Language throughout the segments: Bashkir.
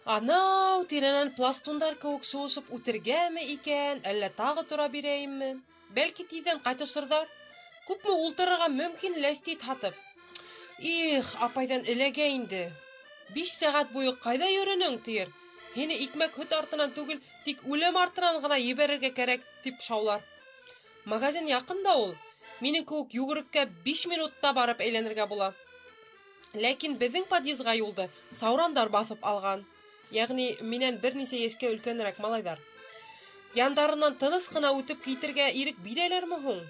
Анау тирәнән пластундар кеүек шыуышып үтергәме икән, әллә тағы тора бирәйемме? Бәлки тиҙҙән ҡайтышырҙар. Күпме ултырырға мөмкин ләстит һатып? Их, апайҙан эләгә инде. 5 сәғәт буйы ҡайҙа йөрөнөң, тиер. Һине икмәк-һөт артынан түгел, тик үлем артынан ғына ебәрергә кәрәк, тип шаулар. Магазин яҡын да ул. Минең кеүек йүгереккә 5 минутта барып әйләнергә була. Ләкин беҙҙең подъезға юлды саурандар баҫып алған. Йәғни минән бер нисә йәшкә өлкәнерәк малайҙар. Яндарынан тыныс ҡына үтеп китергә ирек бирәләрме һуң?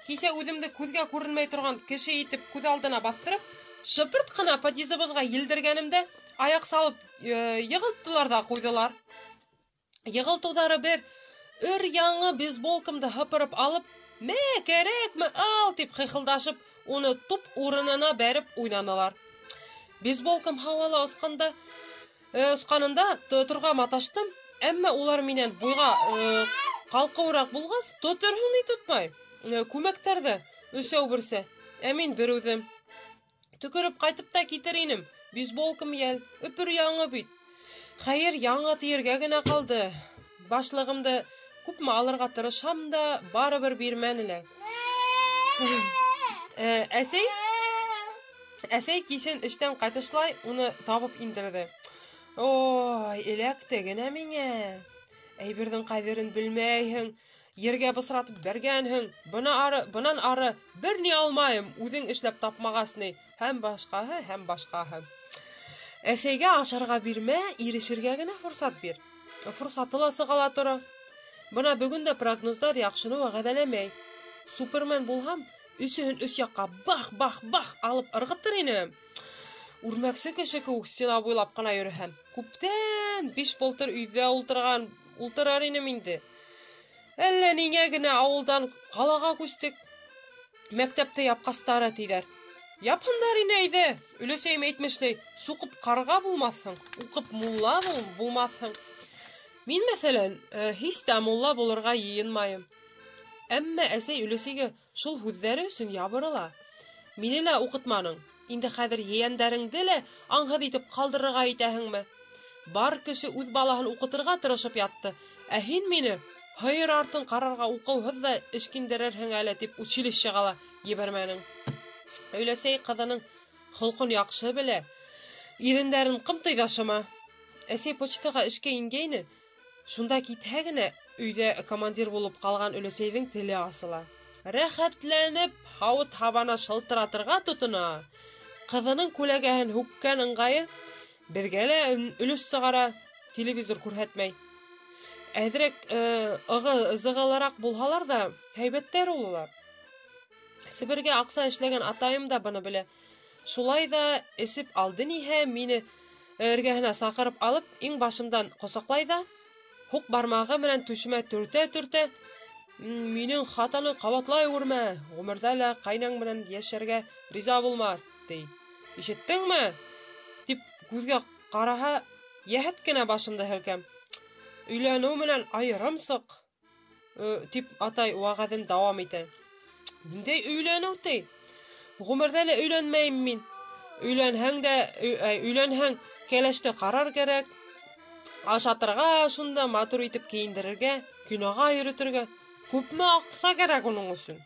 Кисә үҙемде күҙгә күренмәй торған кеше итеп күҙ алдына баҫтырып, шыпырт ҡына подъезыбыҙға елдергәнемдә аяҡ салып йығылттылар ҙа ҡуйҙылар. Йығылтыуҙары бер, өр яңы бейсболкамды һыпырып алып, мә, кәрәкме, ал, тип хихылдашып, уны туп урынына бәреп уйнанылар. Бейсболкам һауала осҡанында тоторға маташтым, әммә улар минән буйға ҡалҡыуыраҡ булғас, тоторһоң ни тотмай. Күмәктәрҙе өсәү берсә, ә мин бер үҙем. Төкөрөп ҡайтып та китер инем, бейсболкам йәл, өпөр яңы бит. Хәйер, яңы тиергә генә ҡалды. Башлығымды күпме алырға тырышһам да, барыбер бирмәнеләр. Әсәй кисен эштән ҡайтышлай уны табып индерҙе. Ой, эләкте генә миңә. Әйберҙең ҡәҙерен белмәйһең, ергә бысратып бәргәнһең. Бынан ары бер ни алмайым, үҙең эшләп тапмағас ни, һәм башҡаһы, һәм башҡаһы. Әсәйгә ашарға бирмә, ирешергә генә форсат бир. Форсаты ла сыға ла тора. Бына бөгөн дә прогноздар яҡшыны вәғәҙәләмәй. Супермен булһам, өсөһөн өс яҡҡа бах-бах-бах алып ырғытыр инем. Үрмәксе кеше кеүек стена буйлап ҡына йөрөһәм, күптән 5 былтыр өйҙә ултырар инем инде. Әллә ниңә генә ауылдан ҡалаға күстек. Мәктәпте япҡастары тиҙәр. Япһындар ине әйҙә, өләсәйем әйтмешләй, суҡып ҡарға булмаҫһың, уҡып мулла булмаҫһың. Мин, мәҫәлән, һис тә мулла булырға йыйынмайым. Әммә әсәй өләсәйгә шул һүҙҙәре өсөн ябырыла. Мине лә уҡытманың, инде хәҙер ейәндәреңде лә аңһыҙ итеп ҡалдырырға итәһеңме? Бар кеше үҙ балаһын уҡытырға тырышып ятты, ә һин мине һыйыр артын ҡарарға уҡыуһыҙ ҙа эшкиндерерһең әле тип училищеға ла ебәрмәнең. Өләсәй ҡыҙының холҡон яҡшы белә, ирендәрен ҡымтый ҙа шыма. Әсәй почтаға эшкә ингәйне, шунда китһә генә өйҙә командир булып ҡалған өләсәйҙең теле асыла. Рәхәтләнеп һауыт-һабаны шылтыратырға тотона. Ҡыҙының күләгәһен һүккән ыңғайы беҙгә лә өлөш сығара, телевизор күрһәтмәй. Әҙерәк ығы-зығылыраҡ булһалар ҙа, һәйбәттәр ул улар. Себергә аҡса эшләгән атайым да быны белә. Шулай ҙа эсеп алды ниһә, мине эргәһенә саҡырып алып, иң башымдан ҡосаҡлай ҙа, һуҡ бармағы менән түшемә төртә-төртә, минең хатаны ҡабатлай күрмә, ғүмерҙә лә ҡайнаң менән йәшәргә риза булма, ти. Ишеттеңме? Тип күҙгә ҡараһа, йәһәт кенә башымды һелкәм. Өйләнеү менән айырым сыҡ, тип атай вәғәҙен дауам итә. Ниндәй өйләнеү ти? Ғүмерҙә лә өйләнмәйем мин. Өйләнһәң дә, өйләнһәң, кәләште ҡарар кәрәк. Ашатырға, шунда матур итеп кейендерергә, киноға йөрөтөргә. Күпме аҡса кәрәк уның өсөн?